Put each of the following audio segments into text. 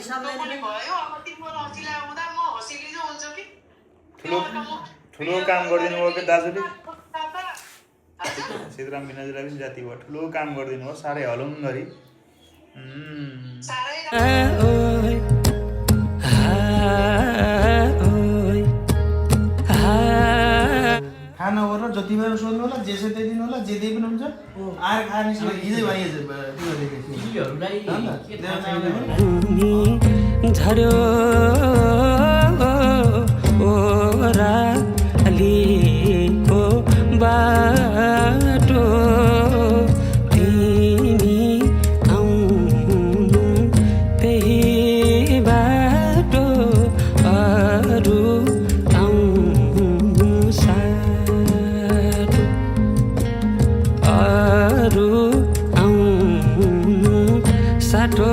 हिसाबले भयो अब तिम्रो रजिला आउँदा म हँसिली चाहिँ हुन्छ कि ठुलो काम गरिदिनु भयो कि दाजुले सीताराम बिनाजुलाई पनि जाति भयो ठुलो काम गरिदिनु भयो साह्रै हलुङ गरी खाना ओर जति बेला सोध्नु होला जे त्यही दिनु होला जे पनि हुन्छ आएर खाने हिजै झर्यो ओरालीको बाटो तिमी आउनु त्यही बाटो अरू आउनु साटो अरू आउनु साटो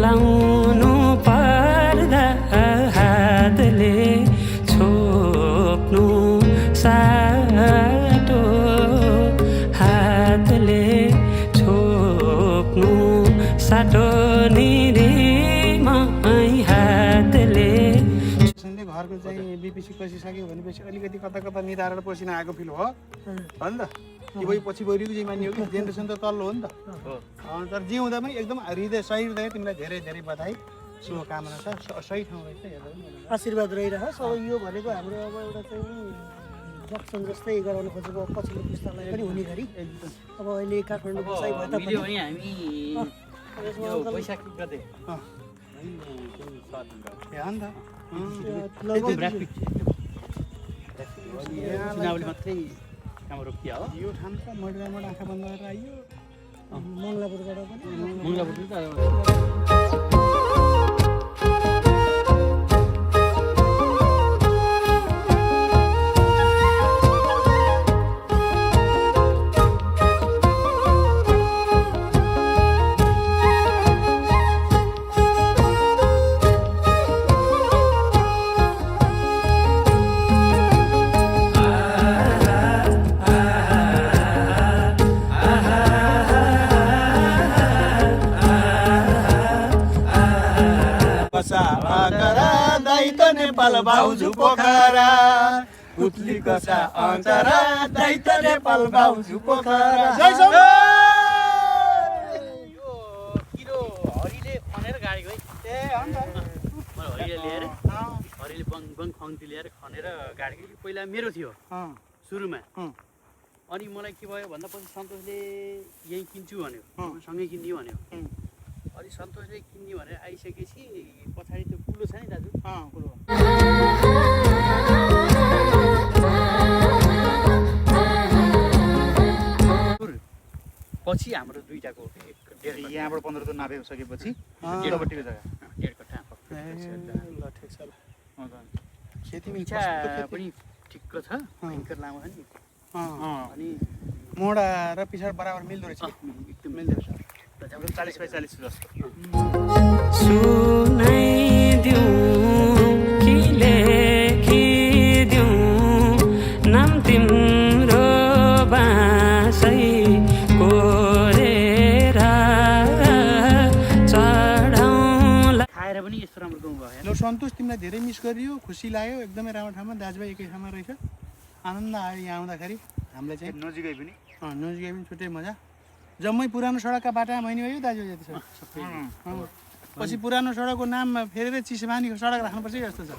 लाउनु पर्दा हातले छोप्नु साटो हातले छोप्नु साटो निरीमै हातले घरको चाहिँ बिपिसी कसिसक्यो भनेपछि अलिकति कता कता निधारेर पसिना आएको फिल हो नि त कि वही पछि बहिरीको चाहिँ मानियो कि जेनेरेसन त तल्लो हो नि त तर जे हुँदा पनि एकदम हृदय सही हृदय तिमीलाई धेरै धेरै बधाई शुभकामना छ सही ठाउँ रहेछ हेर्दा आशीर्वाद रहिरहोस् अब यो भनेको हाम्रो अब एउटा चाहिँ जक्सन जस्तै गराउन खोजेको पछिल्लो पुस्तालाई पनि हुने गरी अब अहिले काठमाडौँ बसाइ भए तापनि काम रोकिया हो यो ठाउँ त मडगाउँबाट आँखा बन्द गरेर आइयो मङ्गलापुरबाट पनि नेपाल बाउजू पोखरा पुतली कसा अन्तरा दैत नेपाल बाउजू पोखरा जय यो किरो हरिले खनेर गाडेको है ए अन्त मैले हरिले ल्याएर हरिले बङ खङ्ती ल्याएर खनेर गाडेको यो पहिला मेरो थियो सुरुमा अनि मलाई के भयो भन्दा पछि सन्तोषले यहीँ किन्छु भन्यो सँगै किन्ने भन्यो अनि सन्तोषले किन्ने भनेर आइसकेपछि पछाडि त्यो कुलो छ नि दाजु कुलो पछि हाम्रो दुईटाको यहाँबाट 15 तो नापिसकेपछि उतापट्टिको जग्गा 1.5 कट्ठा ल ठिक छ ल खेतीमा इच्छा पनि ठिक्क छ भयङ्कर लामो छ नि अनि मोडा र पिछाड बराबर मिल्दो रहेछ एकदम मिल्दो रहेछ 40/40 जस्तो सुनाइदिउँ कि लेखिदिउँ नाम तिम्रो बाँसै कोरेर चढाउँला खाएर पनि यस्तो राम्रो गाउँ भयो ल सन्तोष तिमीलाई धेरै मिस गरियो खुसी लाग्यो एकदमै राम्रो ठाउँमा दाजुभाइ एकै ठाउँमा रहेछ आनन्द आयो यहाँ आउँदाखेरि हामीलाई चाहिँ नजिकै पनि नजिकै पनि छुट्टै मजा जम्मै पुरानो सडकका बाटामा भइने भयो दाजुभाइ जति छ पछि पुरानो सडकको नाम फेरेर चिसमानीको सडक राख्नुपर्छ जस्तो छ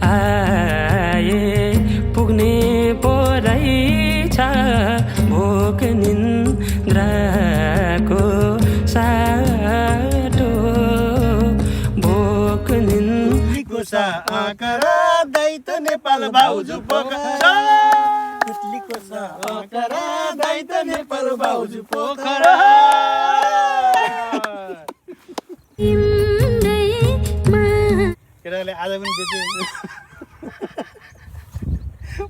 आए पुग्ने पो रहेछ भोक निन्द्राको साटो भोक निन्द्राको आँकरा दैत नेपाल बाउजू पोखरा पुतलीको छ आँकरा दैत नेपाल बाउजू पोखरा केटाले आज पनि बेच्यो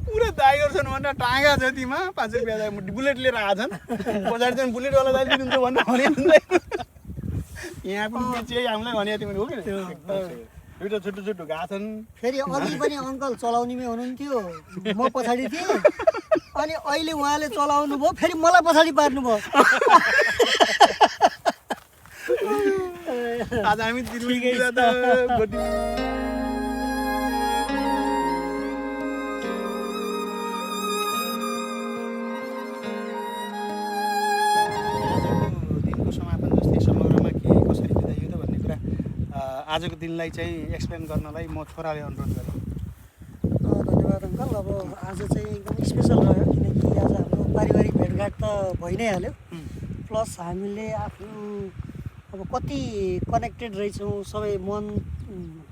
पुरा टाइगर छन् भनेर टाँगा जतिमा 5 रुपियाँ बुलेट लिएर आएछन् पछाडि चाहिँ बुलेटवाला दाइले दिन्छ भनेर भने यहाँ पनि बेच्यो हामीलाई भने तिमीले हो कि दुइटा छुट्टो छुट्टो गएको छन् फेरि अघि पनि अङ्कल चलाउनेमै हुनुहुन्थ्यो म पछाडि थिएँ अनि अहिले उहाँले चलाउनु भयो फेरि मलाई पछाडि पार्नुभयो आज हामी दिल्ली जाँदा गोटी दिनको समापन जस्तै समग्रमा के कसरी बिताइयो त भन्ने कुरा आजको दिनलाई चाहिँ एक्सप्लेन गर्नलाई म छोराले अनुरोध गरेँ धन्यवाद अङ्कल अब आज चाहिँ एकदम स्पेसल रह्यो किनकि आज हाम्रो पारिवारिक भेटघाट त भइ नै हाल्यो प्लस हामीले आफ्नो अब कति कनेक्टेड रहेछौँ सबै मन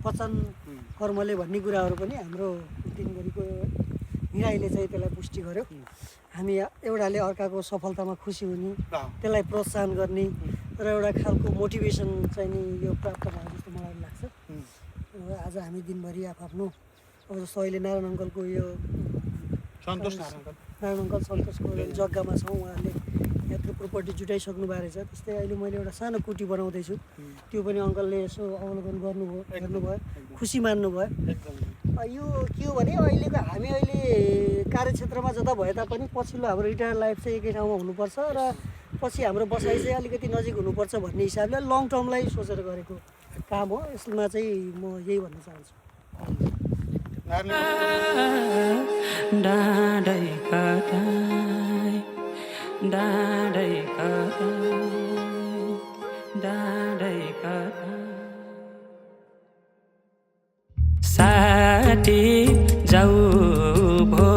वचन कर्मले भन्ने कुराहरू पनि हाम्रो दिनभरिको हिँडाइले चाहिँ त्यसलाई पुष्टि गर्यो हामी एउटाले अर्काको सफलतामा खुसी हुने त्यसलाई प्रोत्साहन गर्ने र एउटा खालको मोटिभेसन चाहिँ नि यो प्राप्त भयो जस्तो मलाई लाग्छ आज हामी दिनभरि आफ्नो अब जस्तो अहिले नारायण अङ्कलको यो सन्तोष नारायण अङ्कल सन्तोषको जग्गामा छौँ उहाँहरूले यत्रो प्रोपर्टी जुटाइसक्नु भएको रहेछ त्यस्तै अहिले मैले एउटा सानो कुटी बनाउँदैछु त्यो पनि अङ्कलले यसो अवलोकन गर्नुभयो खुसी मान्नुभयो यो के हो भने अहिलेको हामी अहिले कार्यक्षेत्रमा जता भए तापनि पछिल्लो हाम्रो रिटायर लाइफ चाहिँ एकै ठाउँमा हुनुपर्छ र पछि हाम्रो बसाइ चाहिँ अलिकति नजिक हुनुपर्छ भन्ने हिसाबले लङ टर्मलाई सोचेर गरेको काम हो यसमा चाहिँ म यही भन्न चाहन्छु डाँडै कतै डाँडै कतै साटी जाऊ भो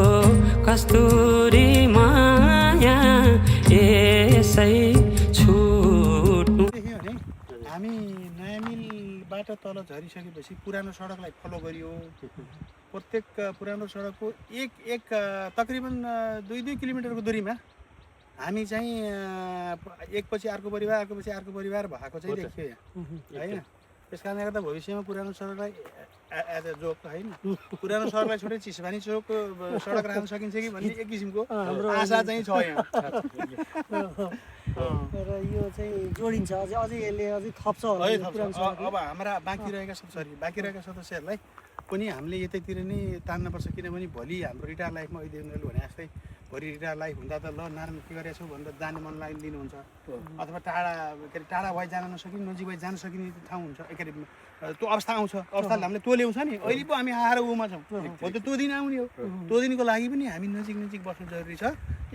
कस्तुरी माया यसै छुट्नु देख्यो भने हामी नयाँ मिलबाट तल झरिसकेपछि पुरानो सडकलाई फलो गरियो प्रत्येक पुरानो सडकको एक तकरिबन 2 किलोमिटरको दूरीमा हामी चाहिँ एकपछि अर्को परिवार भएको चाहिँ देखियो यहाँ होइन त्यस कारणले गर्दा भविष्यमा पुरानो सडकलाई एज अ जोक होइन पुरानो सडकलाई छोडेर चिसपानी चोकको सडक राख्न सकिन्छ कि भन्ने एक किसिमको आशा चाहिँ छ यहाँ र यो चाहिँ जोडिन्छ अझै यसले अझै थप्छ होला यो पुरानो सडक। अब हाम्रा बाँकी रहेका सदस्यहरूलाई पनि हामीले यतैतिर नै तान्नुपर्छ किनभने भोलि हाम्रो रिटायर लाइफमा अहिले उनीहरूले भने जस्तै भोलि रिटायर लाइफ हुँदा त ल नारायण के गरेछौ भनेर जाने मन लिनुहुन्छ अथवा टाढा के अरे टाढा भए जान नसकिने नजिक भए जान सकिने ठाउँ हुन्छ के अरे त्यो अवस्था आउँछ अवस्थाले हामीले त्यो ल्याउँछ नि अहिले पो हामी आएर उमा छौँ भोलि त त्यो दिन आउने हो त्यो दिनको लागि पनि हामी नजिक बस्नु जरुरी छ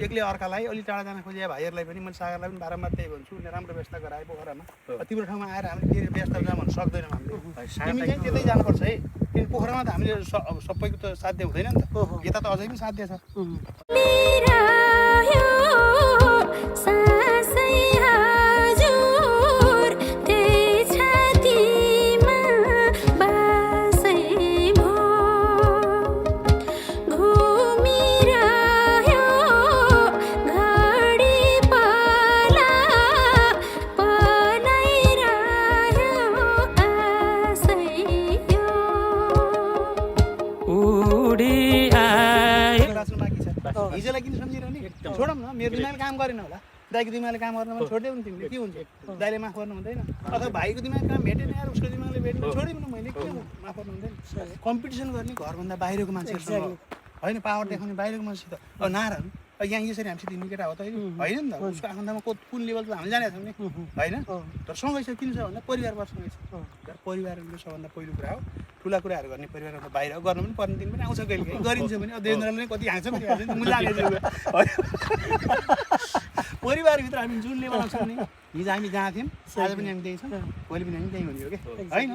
एक्लै अर्कालाई अलि टाढा जान खोजे भाइहरूलाई पनि मैले सागरलाई पनि बारम्बार त्यही भन्छु उनीहरूले राम्रो व्यवस्था गराए पोखरामा तिम्रो ठाउँमा आएर हामीले फेरि व्यवस्था जान भन्न सक्दैनौँ हामीले तिमी चाहिँ त्यतै जानुपर्छ है किन पोखरामा त हामीले सबैको त साध्य हुँदैन नि त यता त अझै पनि साध्य छ हिजोलाई किन सम्झिरहने छोडौँ न मेरो दिमागले काम गरेन होला दाइको दिमागले काम गर्न भने छोडिदेऊ नि तिमीले के हुन्छ दाइले माफ गर्नु हुँदैन अथवा भाइको दिमागले काम भेटेन यार उसको दिमागले भेटेन छोडिदिनु मैले के माफ गर्नु हुँदैन कम्पिटिसन गर्ने घरभन्दा बाहिरको मान्छेहरूसँग होइन पावर देखाउने बाहिरको मान्छेसित अब नारायण यहाँ यसरी हामीसित हिँड्ने केटा हो त होइन नि त उसको आफन्तामा कुन लेभल त हामीले जानेको छौँ नि होइन तर सँगै छ किन छ भन्दा परिवारबाट सँगै छ परिवार सबभन्दा पहिलो कुरा हो ठुला कुराहरू गर्ने परिवारमा बाहिर गर्नु पनि पर्ने दिन पनि आउँछ कहिले काहीँ गरिन्छ भने देवेन्द्रले कति हाँस्छ कति हाँस्छ म जानेछु परिवारभित्र हामी जुन लेभलमा छौँ नि हिजो हामी जहाँ थियौँ आज पनि हामी त्यही छौँ भोलि पनि हामी त्यही हुने हो क्या होइन